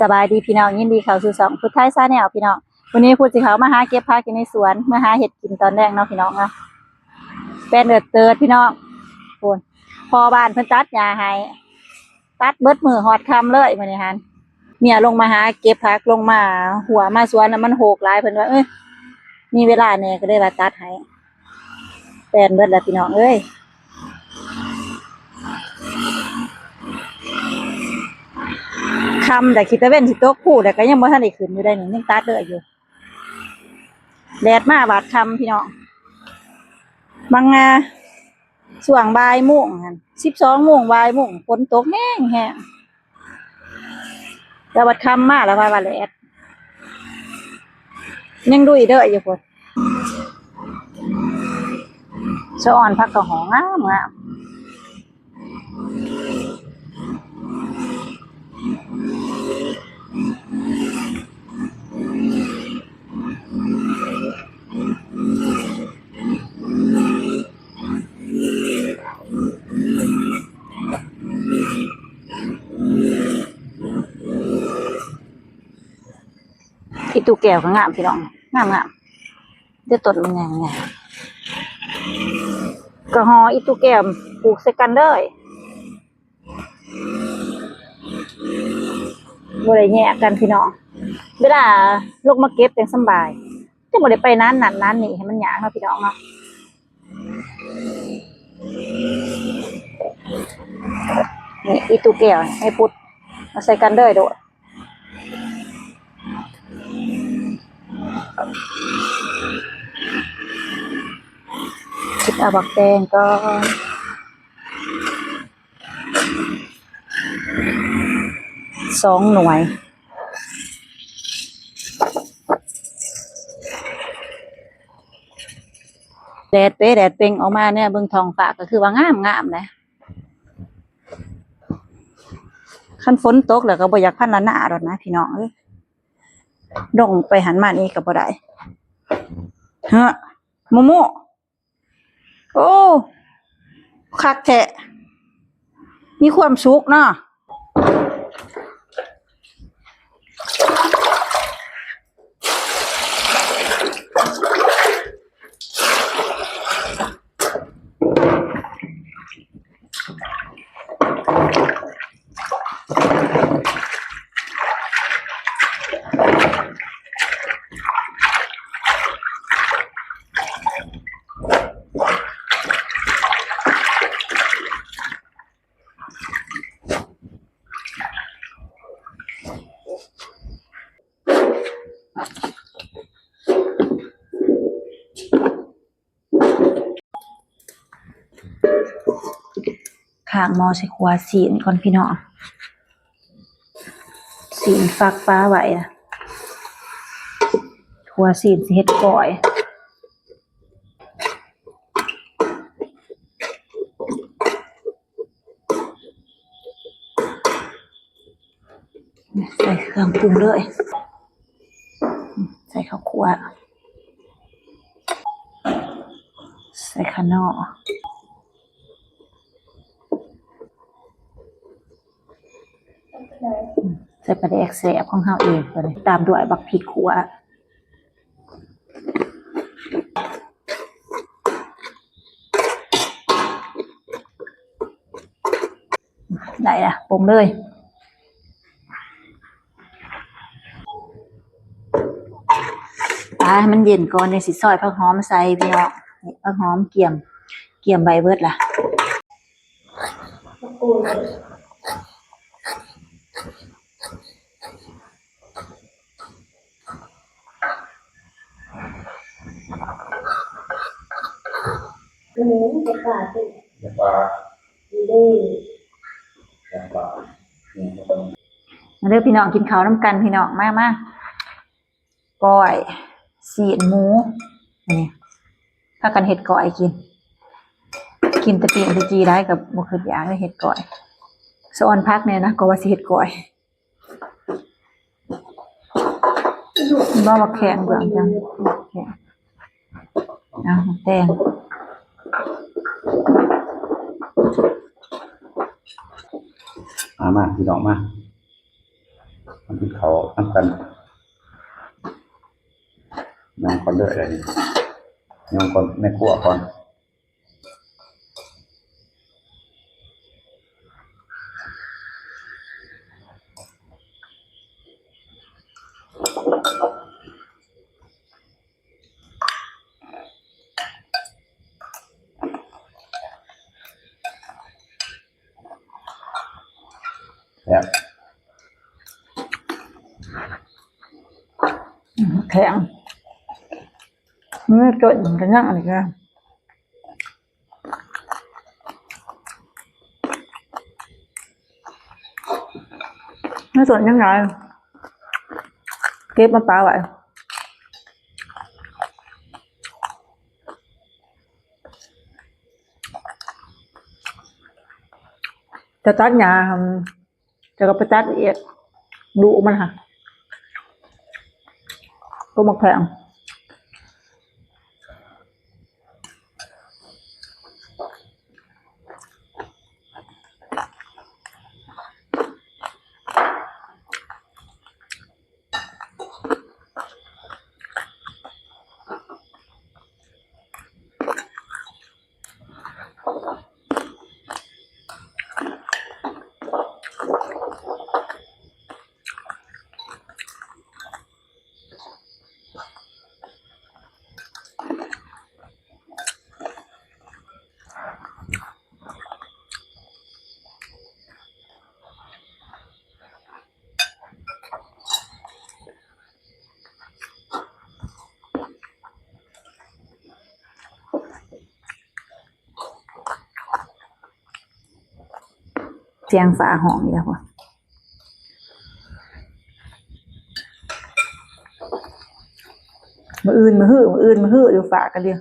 ສະບາຍດີພີ່ນ້ອງ ຍິນດີເຂົ້າສູ່ຊ່ອງພຸດໄທຊາແນລພີ່ນ້ອງ. ມື້ນີ້ພຸດຊິເຂົ້າມາຫາເກັບຜັກຢູ່ໃນສວນ ມາຫາເຮັດກິນຕອນແລງເນາະພີ່ນ້ອງເນາະ. ແປນເອີດເຕີດພີ່ນ້ອງ ພຸ້ນ ພໍ່ບ້ານເພິ່ນຕັດຫຍ້າໃຫ້ ຕັດເບິດມື້ຮອດຄ່ຳເລີຍມື້ນີ້ຫັ້ນ. ເມຍລົງມາຫາເກັບຜັກ ລົງມາຮົ້ວມາສວນ ແລ້ວມັນໂຮກຫຼາຍ ເພິ່ນວ່າ ເອີຍ ມີເວລາແດ່ ກໍເລີຍວ່າຕັດໃຫ້. ແປນເບິດແລ້ວພີ່ນ້ອງເອີຍ ຄ່ຳແລ້ວ ຂີ້ຕາເວັນຊິຕົກພຸ້ນແລ້ວ ກໍຍັງບໍ່ທັນໄດ້ຂຶ້ນຢູ່ໄດ໋ນີ້ ຍັງຕັດເລີຍຢູ່. ແດດມາບາດຄ່ຳພີ່ນ້ອງ ບາງ ອ່າ ຊ່ວງບ່າຍໂມງຫັ້ນ ສິບສອງໂມງ ບ່າຍໂມງ ຝົນຕົກແຮງໆ ແຕ່ວ່າຄ່ຳມາແລ້ວວ່າ ວ່າແດດ ຍັງດຸຍເດີຢູ່ພຸ້ນ. ສະອອນຜັກກະຫໍ່ງາມໆ. ອີ່ຕູແກ້ວກໍງາມພີ່ນ້ອງ ງາມໆ ເດ້ຕົ້ນມັນໃຫຍ່ໆ. ກະຫໍ່ອີ່ຕູແກ້ວປູກໃສ່ກັນເລີຍ ບໍ່ໄດ້ແຍກກັນພີ່ນ້ອງ ເວລາລົງມາເກັບຈັ່ງສຳບາຍ ຈັ່ງບໍ່ໄດ້ໄປນັ້ນນັ້ນນັ້ນນີ້ ໃຫ້ມັນຍາກເນາະພີ່ນ້ອງເນາະ. ນີ້ອີ່ຕູແກ້ວໃຫ້ພຸດມາໃສ່ກັນເລີຍໂດດ. ຄິດເອົາບັກແຕງກ່ອນ ສອງໜ່ວຍ. ແດດເປ ແດດເປັງອອກມາແນວ ເບິ່ງທ້ອງຟ້າກໍຄືວ່າງາມໆ ນະ. ຄັນຝົນຕົກແລ້ວກໍບໍ່ຢາກພັນລະນາດອກນະພີ່ນ້ອງເອີຍ ລົງໄປຫັ້ນມານີ້ກໍບໍ່ໄດ້. ເຮີ້ ໂມໂມ ໂອ້ ຄັກແທ້ ມີຄວາມສຸກເນາະ. ຂ້າງໝໍ້ຊິຂົ້ວຊີ້ນກ່ອນພີ່ນ້ອງ ຊີ້ນຟັກປາໄວ້ ຂົ້ວຊີ້ນຊິເຮັດກ້ອຍ. ໃສ່ເຄື່ອງປຸງເລີຍ ໃສ່ເຂົ້າຂົ້ວ ໃສ່ຂະໜໍ່ ໃສ່ປາແດກແຊບຂອງເຮົາເອງ ຕາມດ້ວຍບັກພິກຂົ້ວ. ໄດ້ລະ ປົງເລີຍ ປາໃຫ້ມັນເຢັນກ່ອນ ຈັ່ງຊິຊອຍຜັກຫອມໃສ່ພີ່ນ້ອງ. ນີ້ ຜັກຫອມກຽມ ກຽມໄວ້ເບິດລະ. ອືມ ຈະປາຕິ ຈະປາ ນີ້ເດ້ ຈະປາ ນີ້ ມາເດີພີ່ນ້ອງ ກິນເຂົ້ານຳກັນພີ່ນ້ອງ ມາ ມາ. ກ້ອຍຊີ້ນໝູ ນີ້ ພາກັນເຮັດກ້ອຍກິນ ກິນແຕ່ປີ້ງແຕ່ຈີ່ໄດ້ ກໍບໍ່ຄິດຢາກເຮັດກ້ອຍ. ສະອອນຜັກແດ່ນະ ກໍວ່າຊິເຮັດກ້ອຍ. ບໍ່ ບັກແຂ້ງເບື້ອງຈັງ ບັກແຂ້ງ ເອົາ ບັກແຕງ ມາ ມາ ພີ່ນ້ອງມາ. ກິນເຂົ້ານຳກັນ. ຍ່າງກ່ອນເດີ ດຽວນີ້ຍ່າງກ່ອນ ແມ່ຄົວກ່ອນ. ແຊບ ແຂງ ເນື້ອຕົວນີ້ກໍຍັງອັນນີ້ກໍ ໃນສວນຍັງຫຼາຍ ເກັບມາປາໄວ້ ຈະຕັດຫຍ້າ ແລ້ວກໍໄປຕັດອີກ ດຸມັນຫະ ຕົວໝາກແພງ. ສຽງຟ້າຮ້ອງອີກແລ້ວ ມື້ອື່ນມື້ຮື ມື້ອື່ນມື້ຮືຢູ່ ຟ້າກະເລີຍ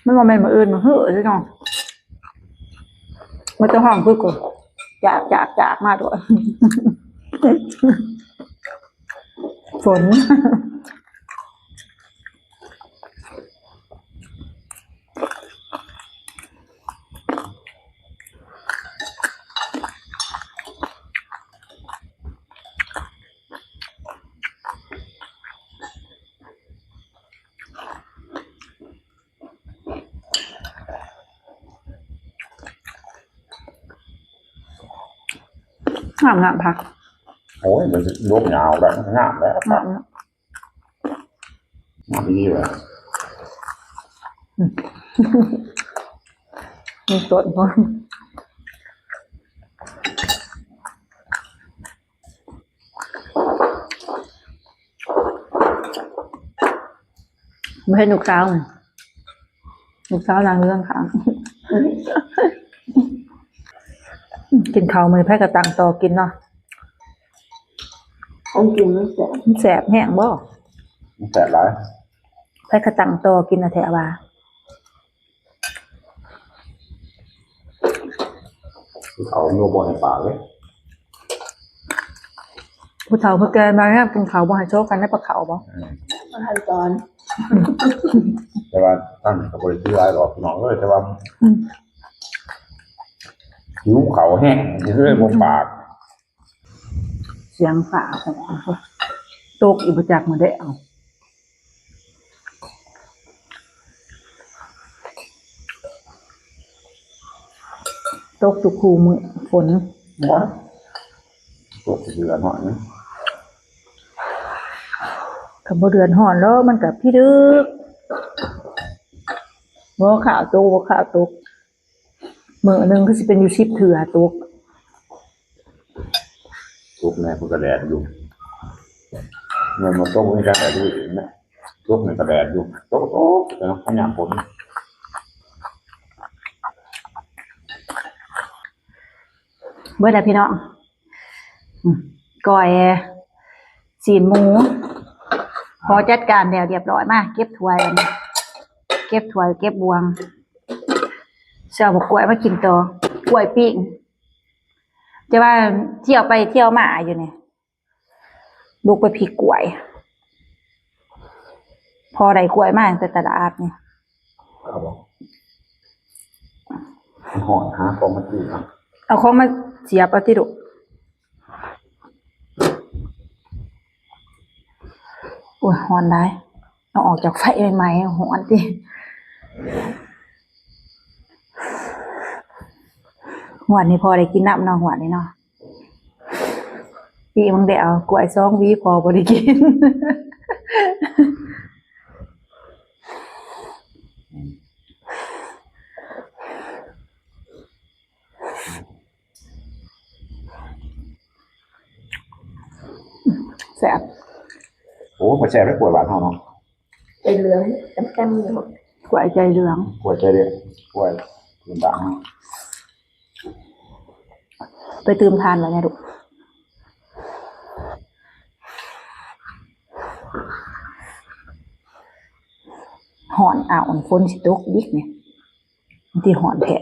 ມັນບໍ່ແມ່ນມື້ອື່ນມື້ຮືເດ້ນ້ອງ ມັນຈະຮ້ອງຄືກະຈາກຈາກຈາກມາໂລດ ຝົນ. ງາມໆ ຜັກ ໂອ້ຍ ມັນຊິລົງຍາວໄດ້ ງາມແລ້ວ ງາມແລ້ວ ງາມອີ່ຫຼີແຫຼະ ມີຕົ້ນພ້ອມ. ບໍ່ເຫັນລູກສາວ ລູກສາວນັ່ງຢູ່ຂ້າງໆ ກິນເຂົ້າມື້ນີ້ ໃຜກະຕັ້ງຕໍ່ກິນເນາະ ຂອງກິນມັນແຊບ ມັນແຊບແຮງບໍ່ ມັນແຊບຫຼາຍ ໃຜກະຕັ້ງຕໍ່ກິນແທ້ວ່າ. ເຂົາໂຍມບໍ່ໃຫ້ປາກເດ້ ຜູ້ເຖົ້າຜູ້ແກ່ມາແລ້ວກິນເຂົ້າບໍ່ໃຫ້ໂຊກັນໃນປາເຂົ້າບໍ່ ອືມ ບໍ່ທັນຕອນ ແຕ່ວ່າຕັ້ງກໍບໍ່ໄດ້ຖືຫຼາຍດອກພີ່ນ້ອງເອີຍ ແຕ່ວ່າ ອືມ ຫິວເຂົ້າແຮງ ເລີຍບໍ່ປາກ. ສຽງຟ້າຮ້ອງ ຕົກອີກບໍ່ຈັກມື້ໃດເອົາ ຕົກທຸກຄູ່ມື້ຝົນ ໂອ້ຍ ຕົກເດືອນຮ້ອນ ຄັນບໍ່ເດືອນຮ້ອນແລ້ວມັນກະພິລຶກ ບໍ່ຂາວຕົກ ບໍ່ຂາວຕົກ. ມື້ໜຶ່ງຄືຊິເປັນຢູ່ສິບເທື່ອຕົກ ຕົກແນ່ພຸ້ນກະແດດຢູ່ ແມ່ນບໍ່ຕົກນີ້ກະແດດຢູ່ນະ ຕົກນີ້ກະແດດຢູ່ ຕົກ ຕົກ ແຕ່ຍາມຝົນ ເບິດແລ້ວພີ່ນ້ອງ. ອືມ ກ້ອຍຊີ້ນໝູ ພໍຈັດການແລ້ວຮຽບຮ້ອຍ ມາເກັບຖ້ວຍ ອັນນີ້ ເກັບຖ້ວຍເກັບບ່ວງ ຊິເອົາໝາກກ້ວຍມາກິນຕໍ່ ກ້ວຍປີ້ງ ແຕ່ວ່າທ່ຽວໄປທ່ຽວມາຢູ່ນີ້ ລຸກໄປພິກກ້ວຍ ພໍໄດ້ກ້ວຍມາຕັ້ງແຕ່ຕະຫຼາດນີ້ ເອົາບໍ່ ຮ້ອນ ຫາຂອງມາກິນເອົາ ເອົາຂອງມາສຽບເອົາຕິລູກ. ໂອ້ຍ ຮ້ອນຫຼາຍ ເອົາອອກຈາກໄຟໃໝ່ໆ ຮ້ອນຕິ. ງວດນີ້ພໍໄດ້ກິນນຳເນາະ ງວດນີ້ເນາະ. ປີບາງແດວ ກ້ວຍສອງຫວີພໍບໍ່ໄດ້ກິນ. ແຊບ. ໂອ້ ບໍ່ແຊບເດ້ ກ້ວຍບ້ານເຮົາເນາະ. ໃຈເຫຼືອງ ແຕ້ມໆ ຢູ່. ກ້ວຍໃຈເຫຼືອງ ກ້ວຍໃຈເຫຼືອງ ກ້ວຍພື້ນບ້ານເຮົາ. ໄປຕື່ມທານໄວ້ແດ່ລູກ. ຮ້ອນອ້າວ ຝົນຊິຕົກອີກນີ້ ມັນຊິຮ້ອນແທ້.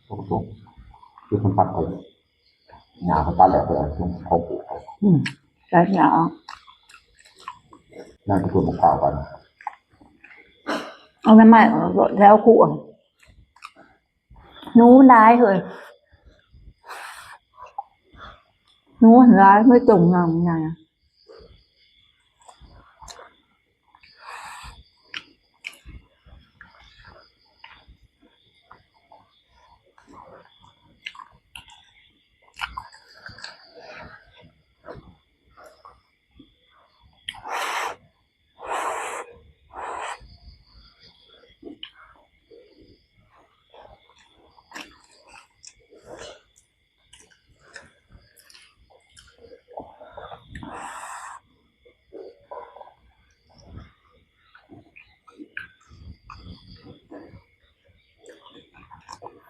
ຕົກໆ ຄືມັນຕັດເອົາ ຫຍ້າເຂົາຕັດແລ້ວ ເຂົາເອົາ ເຂົາປູກເອົາ. ອືມ ຕັດຫຍ້າອອກ ນັ້ນກໍຕົ້ນໝາກພ້າວກັນ ເອົາໃໝ່ໆ ແລ້ວຄູນ. ໜູຫຼາຍເຮີ້ຍ ໜູຫຼາຍ ໄມ່ຕົງງາມໃຫຍ່.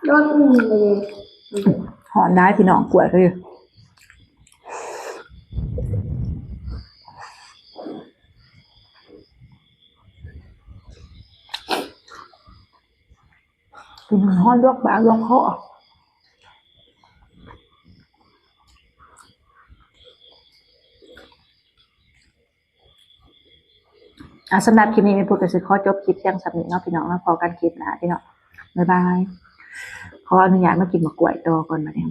ຮ້ອນອີ່ຫຼີເດ. ຮ້ອນຫຼາຍພີ່ນ້ອງ ກ້ວຍກໍດີ. ກິນຮ້ອນລວກປາກລວກຄໍ. ອ່າ ສຳລັບຄລິບນີ້ ແມ່ພຸດກໍຊິຂໍຈົບຄລິບພຽງສ່ຳນີ້ເນາະ ພີ່ນ້ອງເນາະ. ພໍ້ກັນຄລິບໜ້າ ພີ່ນ້ອງ. ບາຍບາຍ. ຂໍອະນຸຍາດມາກິນໝາກກ້ວຍຕໍ່ກ່ອນບາດນີ້.